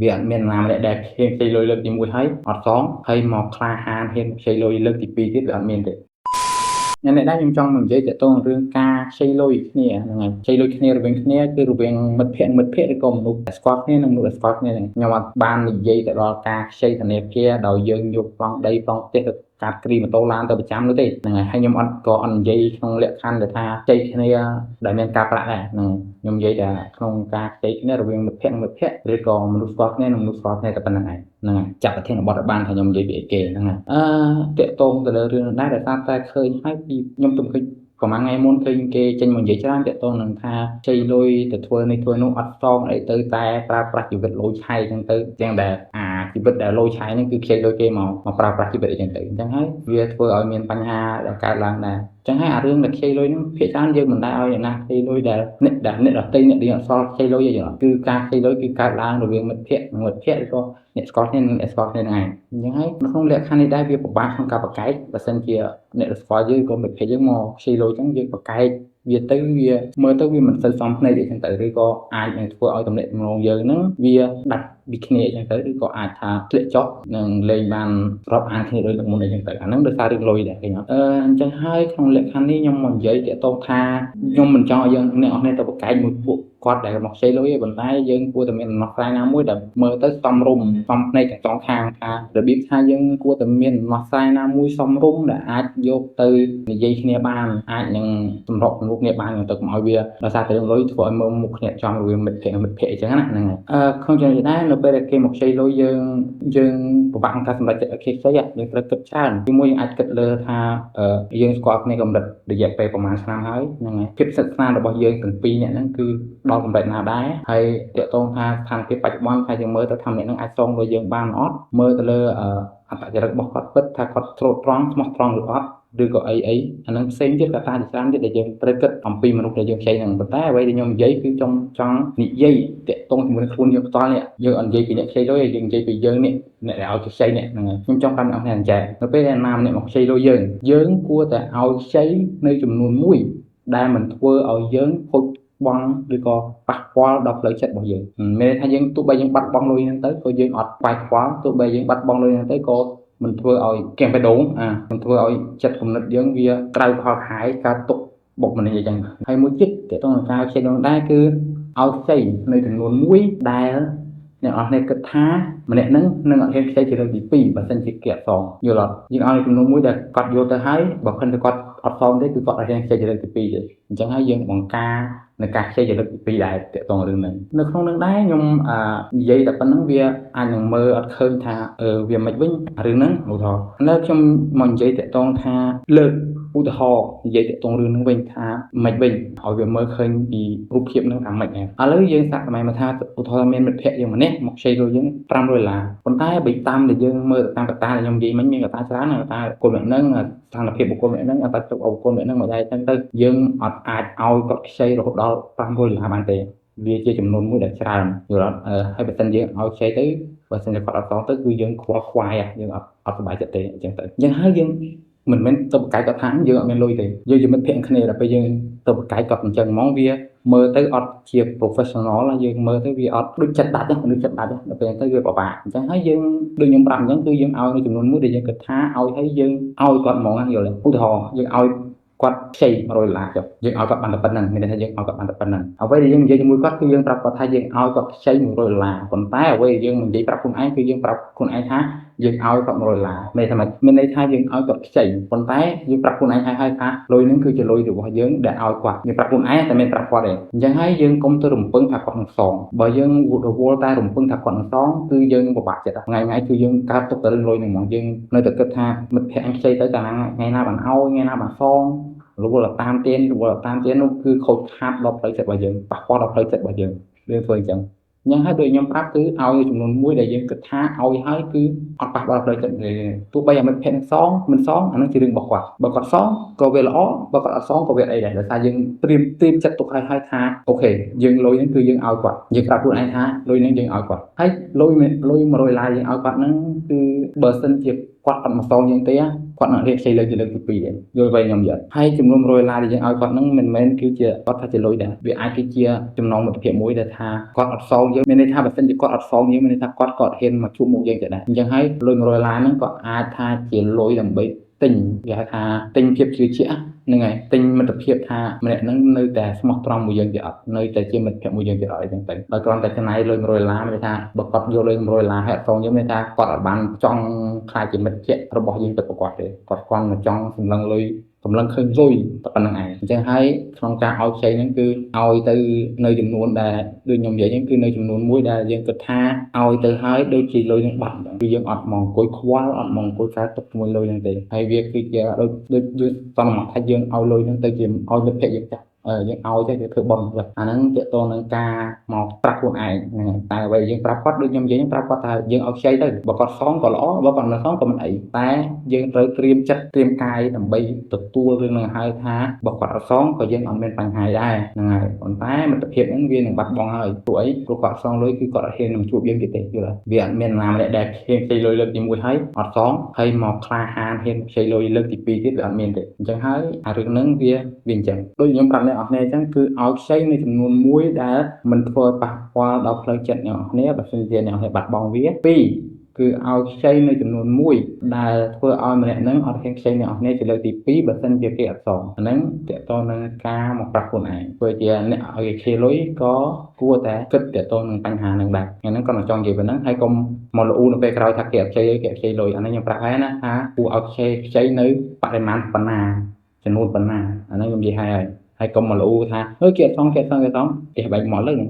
វាអត់មានណាម្នាក់ដែលហ៊ានខ្ចីលុយលើកទី1ហើយអត់សងហើយមកក្លាហានហ៊ានខ្ចីលុយលើកទី2ទៀតវាអត់មានទេថ្ងៃនេះដែរខ្ញុំចង់មកនិយាយទាក់ទងនឹងរឿងការខ្ចីលុយគ្នាហ្នឹងហើយខ្ចីលុយគ្នារវាងគ្នាគឺរវាងមិត្តភក្តិមិត្តភក្តិឬក៏មនុស្សដែលស្គាល់គ្នានិងមនុស្សដែលស្គាល់គ្នាហ្នឹងខ្ញុំអត់បាននិយាយទៅដល់ការខ្ចីធនាគារដោយយើងយកប្លង់ដីប្លង់ផ្ទះទៅកាត់គ្រីម៉ូតូឡានទៅប្រចាំនោះទេហ្នឹងហើយហើយខ្ញុំអត់ក៏អត់និយាយក្នុងលក្ខខណ្ឌដែលថាខ្ចីគ្នាដែលមានការប្រាក់ដែរហ្នឹងខ្ញុំនិយាយតែក្នុងការខ្ចីគ្នារវាងមិត្តភក្តិនិងមិត្តភក្តិឬក៏មនុស្សស្គាល់គ្នានិងមនុស្សស្គាល់គ្នាតែប៉ុណ្្នឹងឯងហ្នឹងហើយចាប់ប្រធានបទឲ្យបានថាខ្ញុំនិយាយពីអីគេហ្នឹងហើយអឺតាក់ទងទៅលើរឿងនោះដែរដោយសារតែឃើញហើយពីខ្ញុំទៅឃើញប្រហែលថ្ងៃមុនឃើញគេចេញមកនិយាយច្រើនទាក់ទងនឹងថាខ្ចីលុយទៅធ្វើនេះធ្វើនោះអត់សងអីទៅតែប្រើប្រាស់ជីវិតលុយឆៃអញ្ចឹងទៅទាំងដែលអាជីវិតដែលលុយឆៃហ្នឹងគឺខ្ចីលុយគេមកមកប្រើប្រាស់ជីវិតអីចឹងទៅអញ្ចឹងហើយវាធ្វើឲ្យមានបញ្ហាដែលកើតឡើងដែរចឹងហើយអារឿងដែលខ្ចីលុយហ្នឹងភាគច្រើនយើងមិនដែលឲ្យអ្នកណាខ្ចីលុយដែលអ្នកដទៃអ្នកដែលអត់សល់ខ្ចីលុយអីចឹងគឺការខ្ចីលុយគឺកើតឡើងរវាងមិត្តភក្តិនិងមិត្តភក្តិឬក៏អ្នកស្គាល់គ្នានិងអ្នកស្គាល់គ្នាហ្នឹងឯងអញ្ចឹងហើយនៅក្នុងលក្ខខណ្ឌនេះដែរវាពិបាកក្នុងការប្រកែកបើសិនជាអ្នកស្គាល់យើងក៏មិត្តភក្តិយើងមកខ្ចីលុយចឹងយើងប្រកែកវាទៅវាមើលទៅវាមិនសូវសមភ្នែកអីចឹងទៅឬក៏អាចនឹងធ្វើឲ្យទំនាក់ទំនងយើងហ្នឹងវាដាច់ពីគ្នាអញ្ចឹងទៅឬក៏អាចថាធ្លាក់ចុះនិងលែងបានរាប់អានគ្នាដូចលើកមុនអីចឹងទៅអាហ្នឹងដោយសាររឿងលុយដែរឃើញអត់អឺអញ្ចឹងហើយក្នុងលក្ខខណ្ឌនេះខ្ញុំមកនិយាយទាក់ទងថាខ្ញុំមិនចង់ឲ្យយើងអ្នកនរគ្នាទៅប្រកែកមួយពួកគាត់ដែលមកខ្ចីលុយទេប៉ុន្តែយើងគួរតែមានដំណោះស្រាយណាមួយដែលមើលទៅសមរម្យសមភ្នែកទាំងសងខាងថារបៀបថាយើងគួរតែមានដំណោះស្រាយណាមួយសមរម្យដែលអាចយកទៅនិយាយគ្នាបានអាចនឹងសម្របសម្រួលគ្នាបានទៅកុំឲ្យវាដោយសារតែរឿងលុយធ្វើឲ្យមើលមុខគ្នាចំរវាងមិត្តភក្តិនិងមិត្តភក្តិអញ្ចឹងណាហ្នឹងហើយអឺក្នុងចំណុចនេះដែរនៅពេលដែលគេមកខ្ចីលុយយើងយើងពិបាកក្នុងការសម្រេចចិត្តឲ្យគេខ្ចីយើងត្រូវគិតច្រើនទីមួយយើងអាចគិតលើថាយើងស្គាល់គ្នាកម្រិតរយៈពេលប្រហែលឆ្នាំហើយហ្នឹងហើយភាពស្និទ្ធស្នាលរបស់យើងទាំងពីរនាក់ហ្នឹងគឺដល់កម្រិតណាដែរហើយទាក់ទងថាស្ថានភាពបច្ចុប្បន្នថាយើងមើលទៅថាម្នាក់ហ្នឹងអាចសងលុយយើងបានអត់មើលទៅលើអត្តចរិតរបស់គាត់ពិតថាគាត់ស្លូតត្រង់ស្មោះត្រង់ឬអត់ឬក៏អីអីអានឹងផ្សេងទៀតកត្តាជាច្រើនទៀតដែលយើងត្រូវគិតអំពីមនុស្សដែលយើងខ្ចីហ្នឹងប៉ុន្តែអ្វីដែលខ្ញុំនិយាយគឺចង់ចង់និយាយទាក់ទងជាមួយនឹងខ្លួនយើងផ្ទាល់នេះយើងអត់និយាយពីអ្នកខ្ចីលុយទេយើងនិយាយពីយើងនេះអ្នកដែលឲ្យខ្ចីនេះហ្នឹងហើយខ្ញុំចង់ប្រាប់អ្នកនរអញ្ចឹងនៅពេលដែលណាម្នាក់មកខ្ចីលុយយើងយើងគួរតែឲ្យខ្ចីនៅចំនួនមួយដែលមិនធ្វើឲ្យយើងខូចបង់ឬក៏ប៉ះពាល់ដល់ផ្លូវចិត្តរបស់យើងមានន័យថាយើងទោះបីយើងបាត់បង់លុយហ្នឹងទៅក៏យើងអត់ខ្វាយខ្វល់ទោះបីយើងបាត់បង់លុយហ្នឹងទៅក៏មិនធ្វើឲ្យគៀងបេះដូងអាមិនធ្វើឲ្យចិត្តគំនិតយើងវាក្រៅផលខាយការទុកបុកម្នេញអីចឹងហើយមួយទៀតទាក់ទងនឹងការខ្ចីលុយដែរគឺឲ្យខ្ចីនៅចំនួនមួយដែលអ្នកនរគ្នាគិតថាម្នាក់ហ្នឹងនឹងអត់ហ៊ានខ្ចីជាលើកទី2បើសិនជាគេអត់សងយល់អត់យើងឲ្យចំនួនមួយដែលគាត់យល់ទៅហើយបើមិនតែគាត់អត់សងទេគឺគាត់អត់ហ៊ានខ្ចីជាលើកទី2ទេអញ្ចឹងហើយយើងបង្ការនៅការខ្ចីជាលើកទី2ដែរទាក់ទងរឿងហ្នឹងនៅក្នុងនឹងដែរខ្ញុំនិយាយតែប៉ុណ្្នឹងវាអាចនឹងមើលអត់ឃើញថាវាមិនវិញរឿងហ្នឹងឧទាហរណ៍នៅខ្ញុំមកនិយាយទាក់ទងថាលើកឧទាហរណ៍និយាយទាក់ទងរឿងហ្នឹងវិញថាមិនវិញឲ្យវាមើលឃើញពីរូបភាពហ្នឹងថាម៉េចដែរឥឡូវយើងសាកសម័យមកថាឧទាហរណ៍មានមិត្តភក្តិយើងម្នាក់មកខ្ចីលុយយើង500ដុល្លារប៉ុន្តែបើតាមដែលយើងមើលទៅតាមកត្តាដែលខ្ញុំនិយាយមិញមានកត្តាច្រើនកត្តាបុគ្គលម្នាក់ហ្នឹងស្ថានភាពបុគ្គលម្នាក់ហ្នឹងអត្តទុកបុគ្គលម្នាក់ហ្នឹងមកដែរចឹងទៅយើងអត់អាចឲ្យគាត់ខ្ចីរហូតដល់500ដុល្លារបានទេវាជាចំនួនមួយដែលច្រើនយល់អត់ហើយបើសិនយើងឲ្យខ្ចីទៅបើសិនជាគាត់អត់សងទៅគឺយើងខ្វល់ខ្វាយយើងអត់អត់សប្បាយចិត្តទេអញ្ចឹងទៅអញ្ចឹងហើយយើងមិនមែនទៅប្រកែកគាត់ថាយើងអត់មានលុយទេយើងជាមិត្តភក្តិគ្នាដល់ពេលយើងទៅប្រកែកគាត់អញ្ចឹងហ្មងវាមើលទៅអត់ជា professional យើងមើលទៅវាអត់ដូចចិត្តដាច់ដូចចិត្តដាច់ដល់ពេលទៅវាពិបាកអញ្ចឹងហើយយើងដូចខ្ញុំប្រាប់អញ្ចឹងគឺយើងឲ្យនៅចំនួនមួយដែលយើងគិតថាឲ្យហើយយើងឲ្យគាត់ហ្មងយល់ទេឧទាហរណ៍យើងឲ្យគាត់ខ្ចី100ដុល្លារចុះយើងឲ្យគាត់បានតែប៉ុណ្្នឹងមានន័យថាយើងឲ្យគាត់បានតែប៉ុណ្្នឹងអ្វីដែលយើងនិយាយជាមួយគាត់គឺយើងប្រាប់គាត់ថាយើងឲ្យគាត់ខ្ចី100ដុល្លារប៉ុន្តែអ្វីដែលយើងមិននិយាយប្រាប់ខ្លួនឯងគឺយើងប្រាប់ខ្លួនឯងថាយើងឲ្យគាត់100ដុល្លារមានន័យថាម៉េចមានន័យថាយើងឲ្យគាត់ខ្ចីប៉ុន្តែយើងប្រាប់ខ្លួនឯងហើយហើយថាលុយហ្នឹងគឺជាលុយរបស់យើងដែលឲ្យគាត់យើងប្រាប់ខ្លួនឯងតែមិនប្រាប់គាត់ទេអញ្ចឹងហើយយើងកុំទៅរំពឹងថាគាត់នឹងសងបើយើងរវល់តែរំពឹងថាគាត់នឹងសងគឺយើងពិបាកចិត្តថ្ងៃថ្ងៃគឺយើងកើតទុកតែរឿងលុយហ្នឹងហ្មងយើងនៅតែគិតថាមិត្តភក្តិអញខ្ចីទៅកាលណាថ្ងៃណាបានឲ្យថ្ងៃណាបានសងរវល់តាមទៀនរវល់តាមទៀននោះគឺខូចខាតដល់ផ្លូវចិត្តរបស់យើងប៉ះពាល់ដល់ផ្លូវចិត្តរបស់យើងយើងធ្វើអញ្ចឹងញ៉ាំហើយដូចខ្ញុំប្រាប់គឺឲ្យចំនួនមួយដែលយើងគិតថាឲ្យហើយគឺអត់ប៉ះពាល់ផ្លូវចិត្តទេទោះបីឲ្យមិត្តភក្តិនឹងសងមិនសងអានឹងជារឿងរបស់គាត់បើគាត់សងក៏វាល្អបើគាត់អត់សងក៏វាអីដែរដោយសារយើងត្រៀមត្រៀមចិត្តទុកឲ្យហើយថា OK យើងលុយហ្នឹងគឺយើងឲ្យគាត់យើងប្រាប់ខ្លួនឯងថាលុយហ្នឹងយើងឲ្យគាត់ហើយលុយលុយ100ដុល្លារយើងឲ្យគាត់ហ្នឹងគឺបើសិនជា គាត់អត់មកសងយើងទេគាត់នឹងរៀបខ្ចីលុយជាលើកទី2ទេយល់វែងខ្ញុំយល់ហើយចំនួន100ដុល្លារដែលយើងឲ្យគាត់ហ្នឹងមិនមែនគឺជាគាត់ថាជាលុយដែរវាអាចគឺជាចំណងមិត្តភាពមួយដែលថាគាត់អត់សងយើងមានន័យថាបើសិនជាគាត់អត់សងយើងមានន័យថាគាត់ក៏អត់ហ៊ានមកជួបមុខយើងទៅដែរអញ្ចឹងហើយលុយ100ដុល្លារហ្នឹងក៏អាចថាជាលុយដើម្បីទិញគេហៅថាទិញភាពជឿជាក់ហ្នឹងហើយទិញមិត្តភាពថាម្នាក់ហ្នឹងនៅតែស្មោះត្រង់មួយយើងទៀតអត់នៅតែជាមិត្តភក្តិមួយយើងទៀតអត់អីចឹងទៅដោយគ្រាន់តែចំណាយលុយ100ដុល្លារមានថាបើគាត់យកលុយ100ដុល្លារហើយអត់សងយើងមានថាគាត់អត់បានចង់ក្លាយជាមិត្តភក្តិរបស់យើងពិតប្រាកដទេគាត់គ្រាន់តែចង់សម្លឹងលុយសម្លឹងឃើញលុយតែប៉ុណ្្នឹងឯងអញ្ចឹងហើយក្នុងការឲ្យខ្ចីហ្នឹងគឺឲ្យទៅនៅចំនួនដែលដូចខ្ញុំនិយាយហ្នឹងគឺនៅចំនួនមួយដែលយើងគិតថាឲ្យទៅហើយដូចជាលុយនឹងបាត់គឺយើងអត់មកអង្គុយខ្វល់អត់មកអង្គុយកើតទុកជាមួយលុយហ្នឹងទេហើយវាគឺជាដូចដូចយើងសន្មតថាយើងឲ្យលុយហ្នឹងទៅជាឲ្យមិត្តភក្តិយើងចាស់យើងឲ្យចេះគេធ្វើបុណ្យអាហ្នឹងទាក់ទងនឹងការមកប្រាប់ខ្លួនឯងហ្នឹងហើយតែអ្វីយើងប្រាប់គាត់ដូចខ្ញុំនិយាយប្រាប់គាត់ថាយើងឲ្យខ្ចីទៅបើគាត់សងក៏ល្អបើគាត់មិនសងក៏មិនអីតែយើងត្រូវត្រៀមចិត្តត្រៀមកាយដើម្បីទទួលរឿងហ្នឹងហើយថាបើគាត់អត់សងក៏យើងអត់មានបញ្ហាដែរហ្នឹងហើយប៉ុន្តែមិត្តភាពហ្នឹងវានឹងបាត់បង់ហើយព្រោះអីព្រោះគាត់សងលុយគឺគាត់អត់ហ៊ាននឹងជួបយើងទៀតទេយល់ទេវាអត់មានណាម្នាក់ដែលហ៊ានខ្ចីលុយលើកទី1ហើយអត់សងហើយមកក្លាហានហ៊ានខ្ចីលុយលើកទី2ទៀតវាអត់មានទេអញ្ចឹងហើយអារឿងហ្នឹងវាអញ្ចឹងដូចខ្ញុំប្រាប់អ្នកនរគ្នាអញ្ចឹងគឺឲ្យខ្ចីនៅចំនួនមួយដែលមិនធ្វើឲ្យប៉ះពាល់ដល់ផ្លូវចិត្តអ្នកនរគ្នាបើសិនជាអ្នកនរគ្នាបាត់បង់វាពីរគឺឲ្យខ្ចីនៅចំនួនមួយដែលធ្វើឲ្យម្នាក់ហ្នឹងអត់ហ៊ានខ្ចីអ្នកនរគ្នាជាលើកទី2បើសិនជាគេអត់សងអាហ្នឹងទាក់ទងនឹងការមកប្រាប់ខ្លួនឯងព្រោះជាអ្នកឲ្យគេខ្ចីលុយក៏គួរតែគិតទាក់ទងនឹងបញ្ហាហ្នឹងដែរថ្ងៃហ្នឹងគាត់ចង់និយាយប៉ុណ្ណឹងហើយកុំមកលូនៅពេលក្រោយថាគេអត់ខ្ចីគេខ្ចីលុយអានេះខ្ញុំប្រាប់ហើយណាថាគួរឲ្យខ្ចីនៅបរិមាណប៉ុណ្ណាចំនួនប៉ុណ្ណាអាហ្នឹងខ្ញុំនិយាយហើយហើយកុំមកលូថាហឺគេអត់សងគេអត់សងគេអត់សងគេបែកមកលើហ្នឹង